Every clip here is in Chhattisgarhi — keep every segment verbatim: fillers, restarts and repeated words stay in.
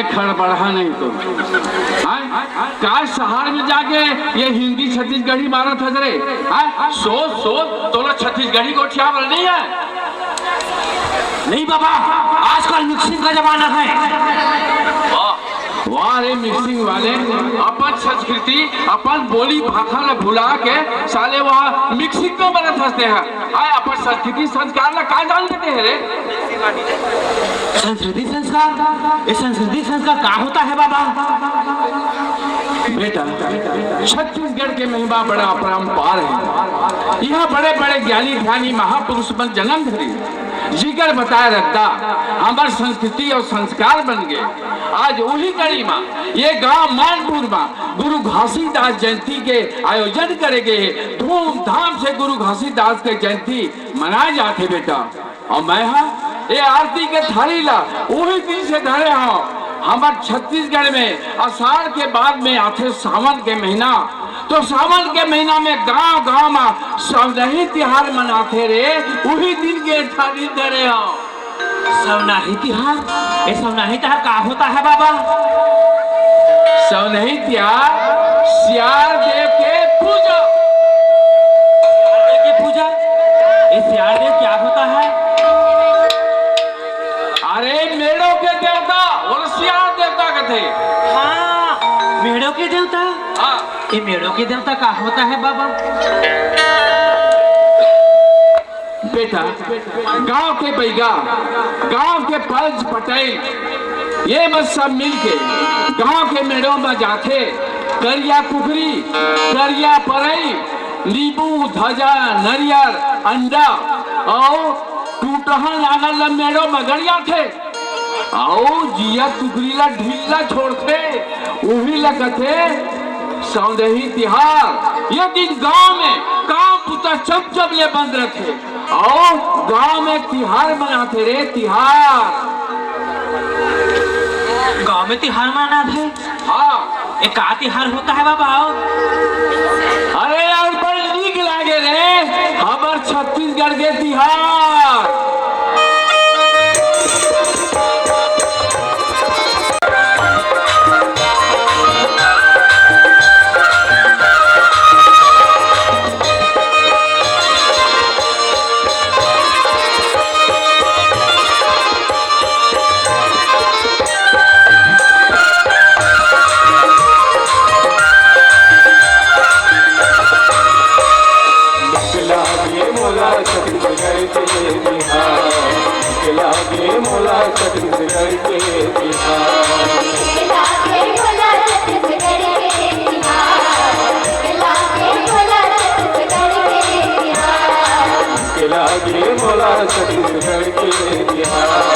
खड़बड़हा नहीं तो। हाँ? का शहर में जाके ये हिंदी छत्तीसगढ़ी मारत हस रे? हाँ? सोच, सोच, तोला छत्तीसगढ़ी गोठियावल नहीं है? नहीं बाबा, आजकल मिक्सिंग का जमाना है। वाह, वाह रे मिक्सिंग वाले, अपन संस्कृति, अपन बोली भाखा ला भुला के साले वहाँ मिक्सिंग में बनत हंसते हैं। आय, अपन संस्कृति संस्कार ला का जान लेते हैं रे? संस्कृति संस्कार? ये संस्कृति संस्कार का होता है बाबा? बेटा, छत्तीसगढ़ के महिमा बड़ा अपरंपार है। यहाँ बड़े बड़े ज्ञानी ध्यानी महापुरुष मन जन्म धरे, जिकर बताए रद्दा हमर संस्कृति और संस्कार बन गए। आज वही कड़ी मा ये गांव मानपुर मा गुरु घासीदास जयंती के आयोजन करे गए हे। धूमधाम से गुरु घासीदास के जयंती मनाए जाथे बेटा। और मैं हा ये आरती के थारी ला वही दिन से धरे हूँ। हमर छत्तीसगढ़ में आषाढ़ के बाद में आथे सावन के महीना, तो सावन के महीना में गांव गांव मा सवनही तिहार मनाथे रे। वही दिन के थारी धरे हूँ। सवनाही तिहार? ये सवनाही तिहार का होता है बाबा? सवनाही तिहार सियार देव के पूजा। सियार देव की पूजा? ये सियार देव क्या होता है? अरे मेड़ो के देवता, वो सियार देवता कथे। हाँ, मेड़ो के देवता। हाँ। ये मेड़ो के देवता का होता है बाबा? बेटा, गांव के बइगा, गांव के पंच पटेल, ये मन सब मिलके गांव के मेड़ो में जाथे। करिया कुकरी, करिया परई, नींबू, धजा, नरियर, अंडा अउ टूटहा नांगर ल मेड़ो में गड़ियाथे। अउ जिया कुकरी ला ढीला छोड़थे, उही ला कथे सौंदही तिहार। ये दिन गांव में काम बुता चमचम ले बंद रथे, अउ गांव में तिहार मनाथे रे, तिहार। गांव में तिहार मनाथे? हाँ। ये का तिहार होता है बाबा? अरे यार, बड़ नीक लागे रे हमर छत्तीसगढ़ के तिहार। लागे मोला छत्तीसगढ़ के तिहार, लागे मोला छत्तीसगढ़ के तिहार। लागे मोला छत्तीसगढ़ के तिहार, लागे मोला छत्तीसगढ़ के तिहार। लागे मोला छत्तीसगढ़ के तिहार,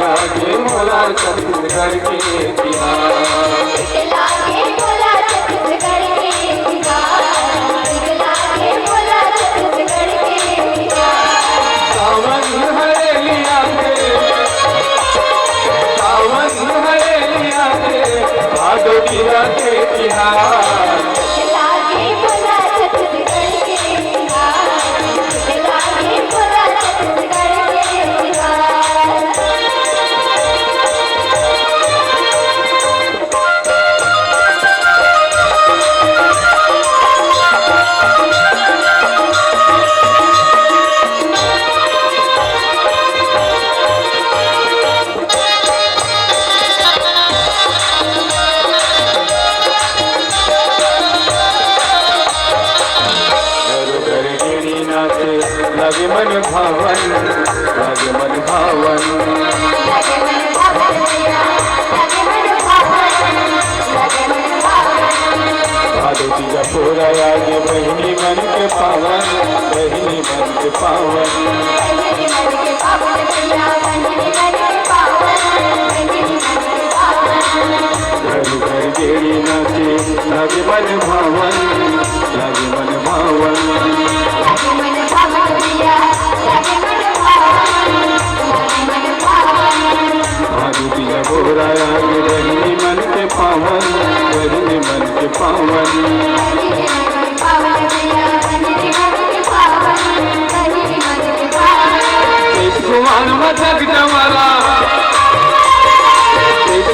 लागे मोला छत्तीसगढ़ के तिहार। लागे मोला छत्तीसगढ़ के तिहार, लागे मोला छत्तीसगढ़ के तिहार। सावन हरेली आथे, सावन हरेली आथे, भादो बिहार के तिहार। लागे मोला छत्तीसगढ़ के तिहार, लागे मोला छत्तीसगढ़ के तिहार। घर घर गेड़ी नाचे, लागे मन भावन, लागे मन भावन। भादो तीजा पोरा आगे, बहिनी मन के पावन, बहिनी मन के पावन। घर घर गेड़ी नाचे, लागे मन भावन, लागे मन भावन। भादो तीजा पोरा आगे, बहिनी मन के पावन, बहिनी मन के पावन। एक कुमार मजक जवारा, एक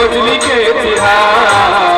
बिजली के तिहार।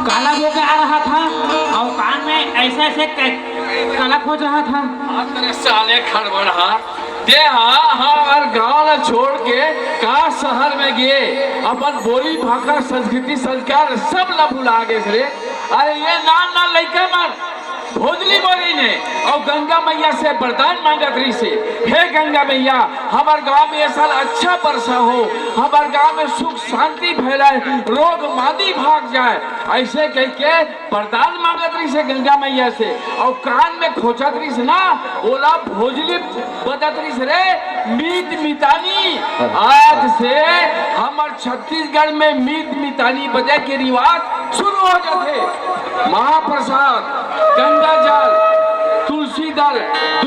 काला बोके आ रहा था और कान में ऐसे ऐसे कै-, काला खोज रहा था। आ तेरे साले खड़बड़ हा। ते हा, हा, हमर गांव ला छोड़ के का शहर में गे, अपन बोली, भाखा, संस्कृति, संस्कार सब ला भुला गेस रे। अरे ये नान नान लइका मन भोजली बोली ने अउ गंगा मैया से वरदान मांगत रहिसे, "हे गंगा मैया, हमर गांव में ये साल अच्छा बरसा हो, हमर गांव में सुख शांति फैलाए, रोग मांदी भाग जाए।" ऐसे कह के वरदान मांगत रहिसे गंगा मैया से, अउ कान में खोचत रहिस ना, ओला भोजली बजत रहिस रे, मीत मितानी। आज से हमर छत्तीसगढ़ में मीत मितानी बजे के रिवाज शुरू हो जाथे। महाप्रसाद, गंगा जल, तुलसी दल,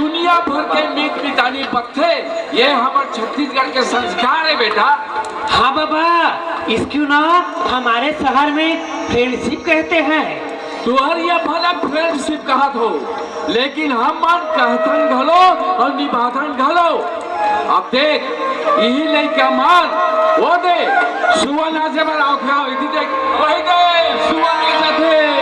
दुनिया भर के मीत मितानी बजथे। ये हमर छत्तीसगढ़ के संस्कार है बेटा। हाँ बाबा, इसको ना हमारे शहर में फ्रेंडशिप कहते हैं। तुहर ये भला फ्रेंडशिप कहत हो, लेकिन हम मन कहथन घलो अउ निभाथन घलो। अब देख, इही लइका मन, वो दे, सुआ नाचे बर आवत हे, इति देख, वही दे, सुआ नाचत हे।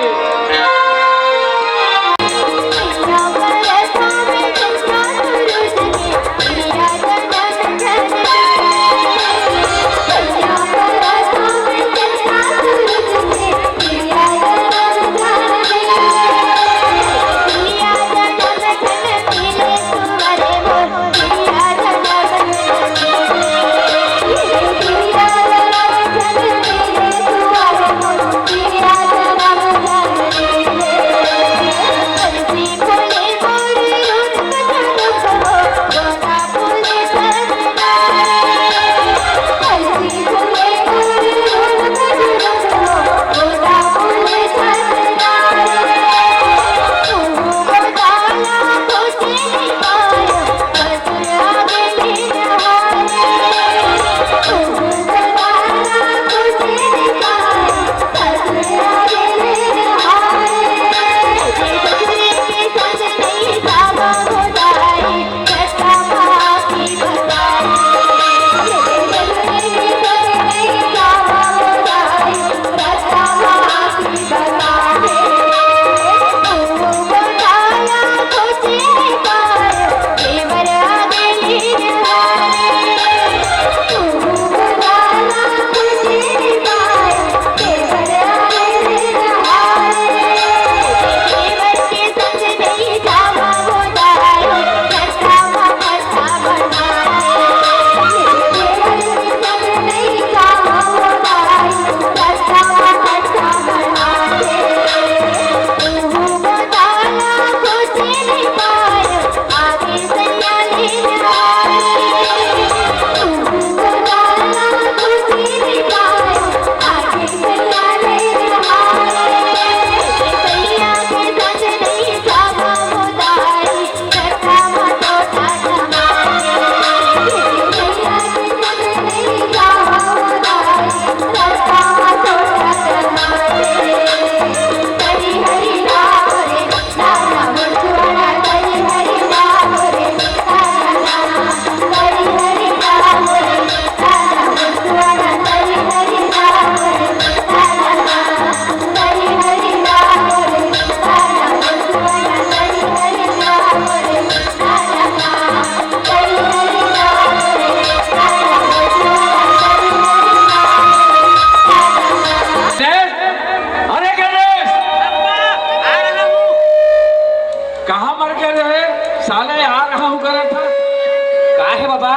अरे बाबा,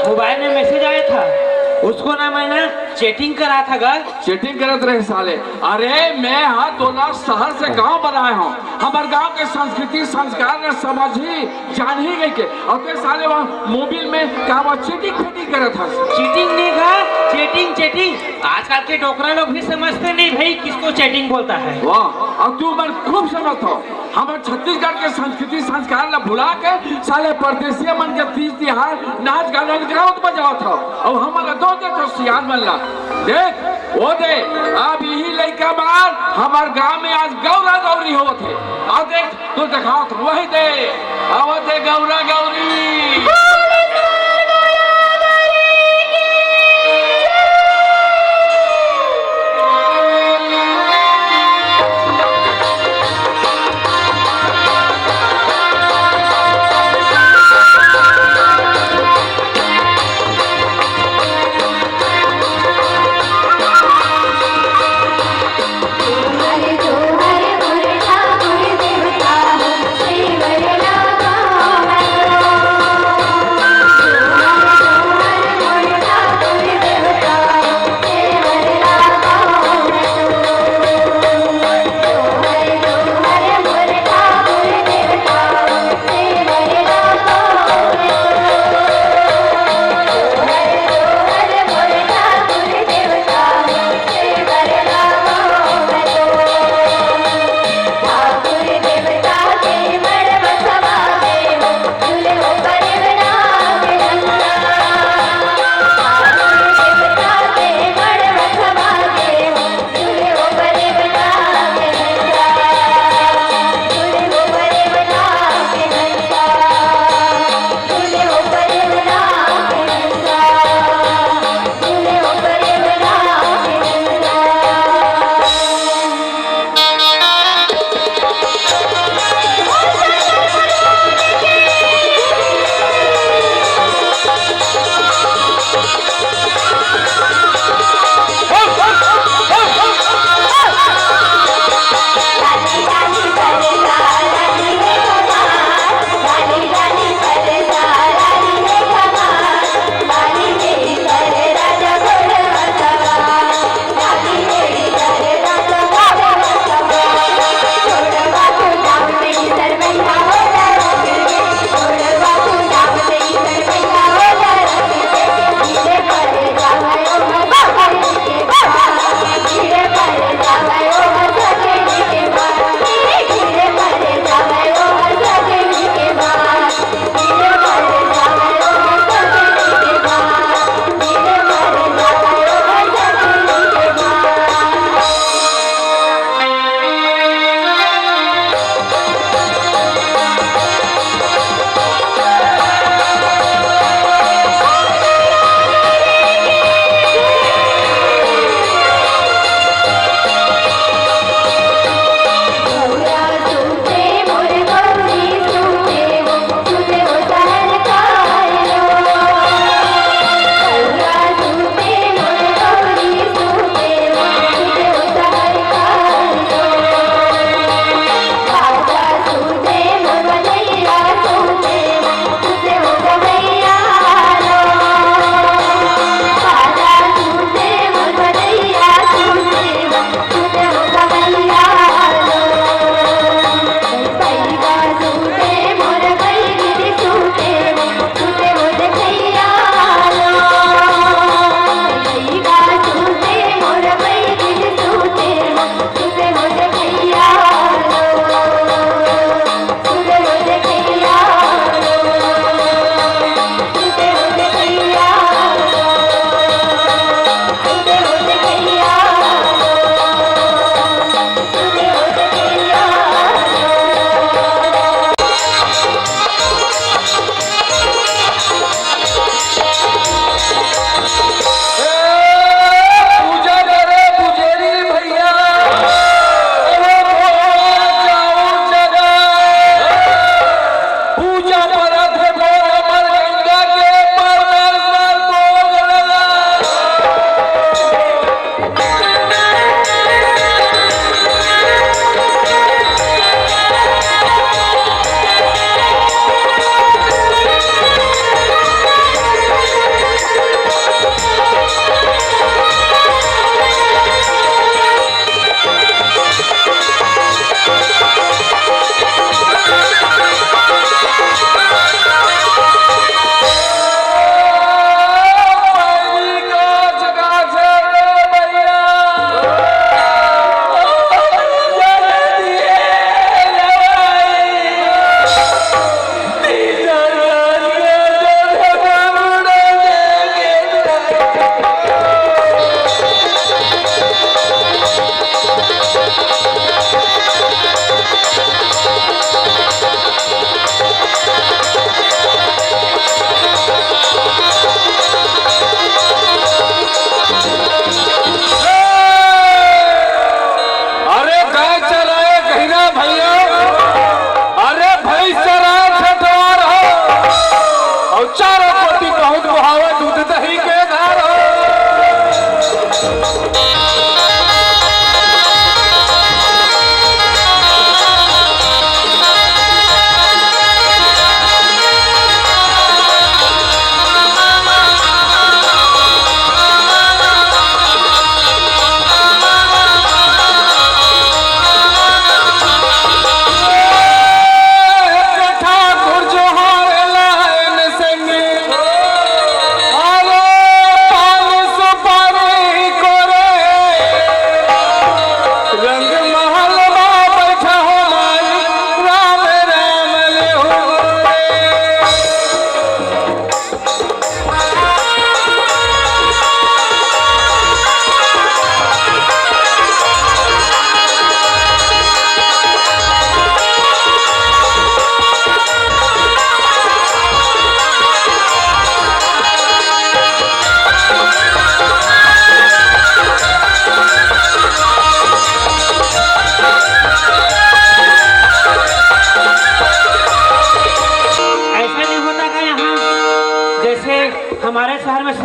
मोबाइल में मैसेज आया था, उसको ना मैं ना चैटिंग करा था गा। चैटिंग करत रहे साले। अरे मैं हा तोला शहर से गांव बनाए हंव। हमर गांव के संस्कृति संस्कार ला समझही जानही कहिके। अउ तें साले वहां मोबाइल में का वो चैटिंग फैटिंग करत हस। चीटिंग नहीं गा, चैटिंग चैटिंग। आजकल के डोकरा लोग भी समझते नहीं भाई किसको चैटिंग बोलता है। वाह, अउ तुमन खूब समझथव। हमर छत्तीसगढ़ के संस्कृति संस्कार ला भुला के साले परदेसिया मन के तीज तिहार नाच गाना गावत बजावत हव। अउ हमन ला दोष देथव सियान मन ला। देख, ओ दे, अब इही लइका बर हमर गांव में आज गौरा गौरी होवत हे। अउ देख, तो देखावत हंव, वही दे, आवत हे गौरा गौरी।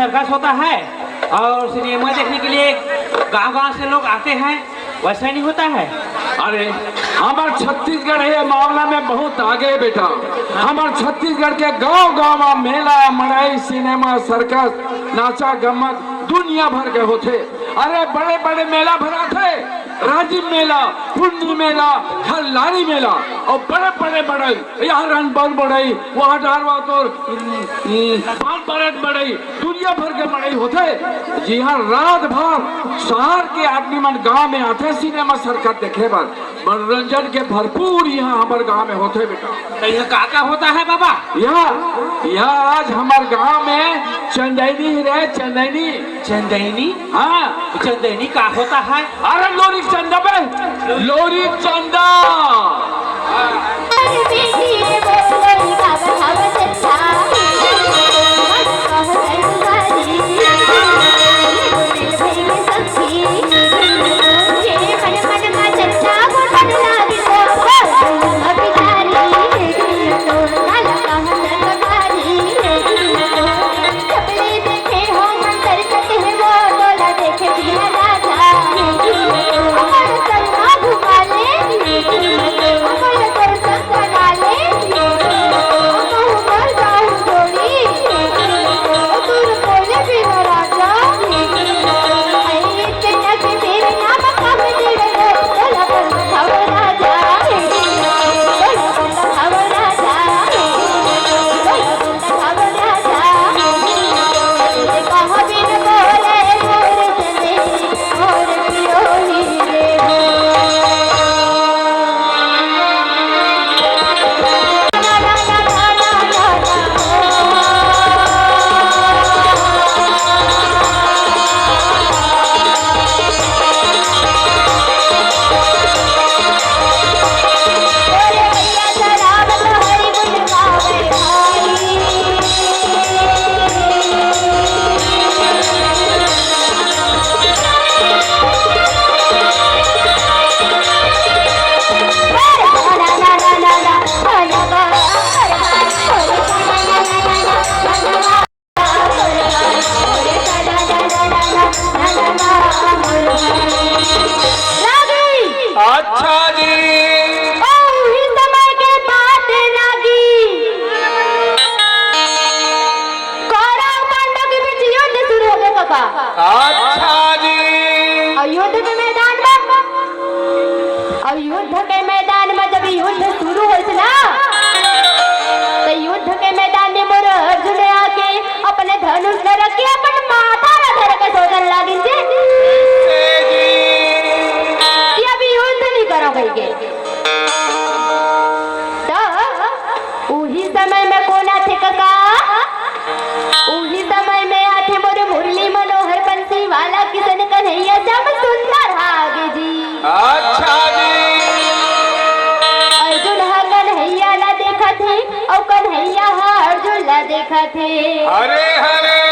सर्कस होता है और सिनेमा देखने के लिए गांव-गांव से लोग आते हैं, वैसा नहीं होता है? अरे, हमार छत्तीसगढ़ ये मामला में बहुत आगे हे बेटा। हमार छत्तीसगढ़ के गांव-गांव में मेला, मड़ई, सिनेमा, सर्कस, नाचा, गम्मत दुनिया भर के होथे। अरे, बड़े-बड़े मेला भराथे, राजिम मेला, पुन्नी मेला, खल्लारी मेला, अउ बड़े-बड़े मड़ई, इहाँ रनबौर मड़ई, उहाँ डहर वा तोर, उम, उम, पान परत मड़ई, दुनिया भर के मड़ई होथे, जिहाँ रात भर शहर के आदमी मन गांव में आथे सिनेमा सर्कस देखे बर। मनोरंजन के भरपूर इहाँ हमर गांव में होथे बेटा। तो इहाँ का का होता है बाबा? इहाँ, इहाँ आज हमर गांव में चंदैनी हे रे, चंदैनी। चंदैनी? हाँ। चंदैनी का होता है? अरे लोरी चंदा बे, लोरी चंदा। अच्छा जी। ओ, उही समय के बात लागी। कौरव पांडव के बीच युद्ध शुरू हो गए, काका। अच्छा जी। और युद्ध के मैदान में, और युद्ध के मैदान में जब युद्ध शुरू होइस ना, तो युद्ध के मैदान में मोर अर्जुन आके अपने धनुष ल रख के अपन माथा ल धर के सोचन लागिन जी कि अभी युद्ध नहीं करो कहिके। तो उही समय में कोन आथे कका? उही समय में आथे मोर मुरली मनोहर बंसी वाला किशन कन्हैया श्याम सुंदर आगे जी। अच्छा जी। अर्जुन ह कन्हैया ला देखत हे अउ कन्हैया ह अर्जुन ला देखत हे। अरे हरे।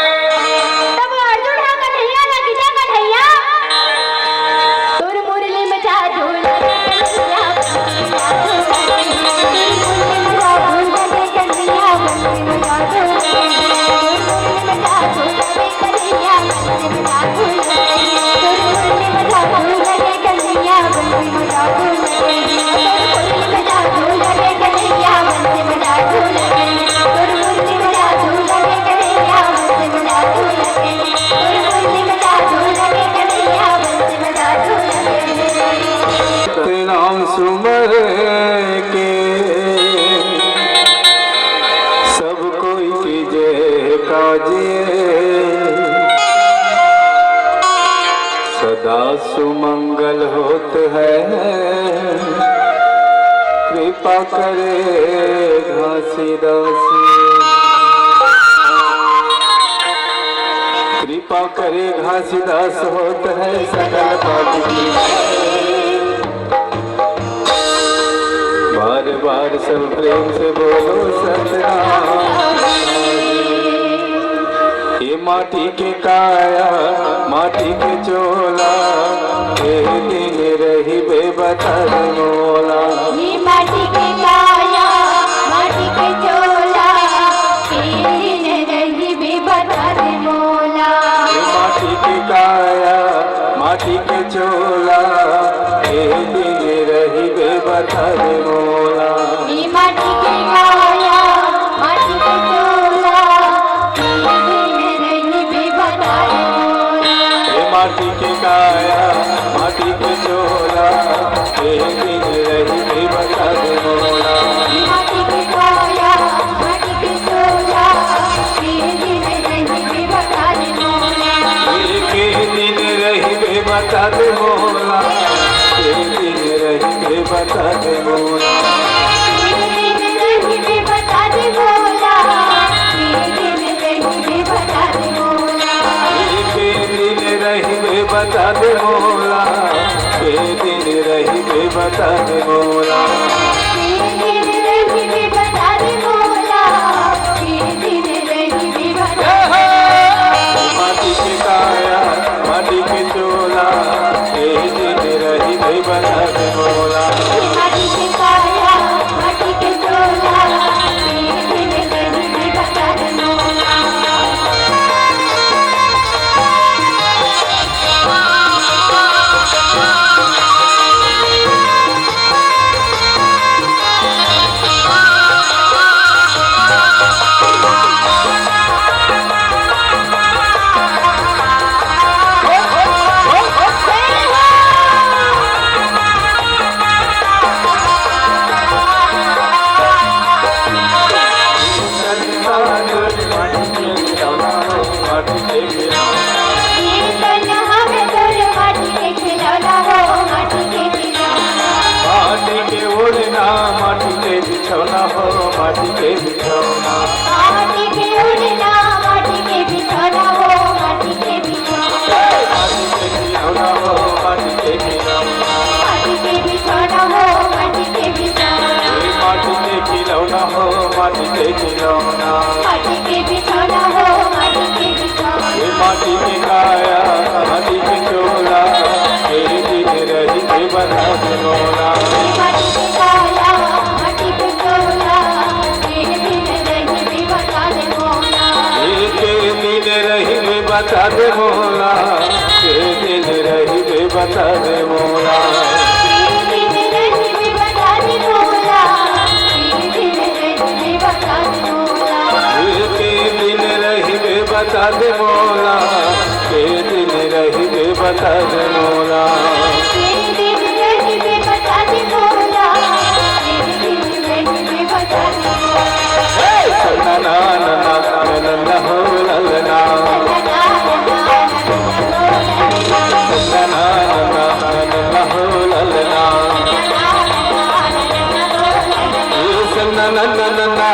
तब अर्जुन ह कन्हैया ला किथे, कन्हैया, तोर मुरली में जादू लगे कन्हैया। नाम सुमर के सब कोई कीजे काजे, सदा सुमंगल होत है, कृपा करे घासीदास। कृपा करे घासीदास होत है सकल पाप की। बार बार सब प्रेम से बोलो सतनाम। ये माटी के काया, माटी के चोला, एक दिन रहिबे बता दे मोला। ये माटी के काया, माटी के चोला, एक दिन रहिबे बता दे मोला। बता दे मोला। ए माटी के काया, माटी के चोला, के दिन रहिबे बता दे मोला। ए माटी के काया, माटी के चोला, के दिन रहिबे बता दे मोला। ए माटी के काया, माटी के चोला, के दिन रहिबे बता दे मोला। ए के दिन रहिबे बता दे मोला। के दिन रहिबे बता दे मोला। के दिन रहिबे बता दे मोला। के दिन रहिबे बता दे मोला। के दिन रहिबे बता दे मोला। के दिन रहिबे बता दे मोला। के दिन रहिबे बता दे मोला। के दिन रहिबे बता दे मोला। माटी के काया, माटी के चोला, के दिन रहिबे बता दे मोला। माटी के काया, माटी के चोला, के दिन रहिबे बता दे मोला। माटी के ओढ़ना, माटी के बिछौना हो, माटी के बिछौना। माटी के ओढ़ना, माटी के बिछौना हो, माटी के बिछौना। माटी के खिलौना हो, माटी के खिलौना। माटी के बिछौना हो, माटी के बिछौना। ए माटी के खिलौना हो, माटी के खिलौना। माटी के बिछौना हो, माटी के बिछौना। ए माटी के काया, माटी के चोला, के दिन रहिबे बता दे मोला। ए माटी के काया, माटी के चोला, के दिन रहिबे बता दे मोला। ए के दिन रहिबे बता दे मोला। के दिन रहिबे बता दे मोला। के दिन रहिबे बता दे मोला। के दिन रहिबे बता दे मोला। ए के दिन रहिबे बता दे मोला। के दिन रहिबे बता दे मोला। के दिन रहिबे बता दे मोला। के दिन रहिबे बता दे मोला। हे! सन्ना ना ना ना ना ना ना हो ललना। सन्ना ना ना ना ना ना ना हो ललना। हे सन्ना ना ना ना ना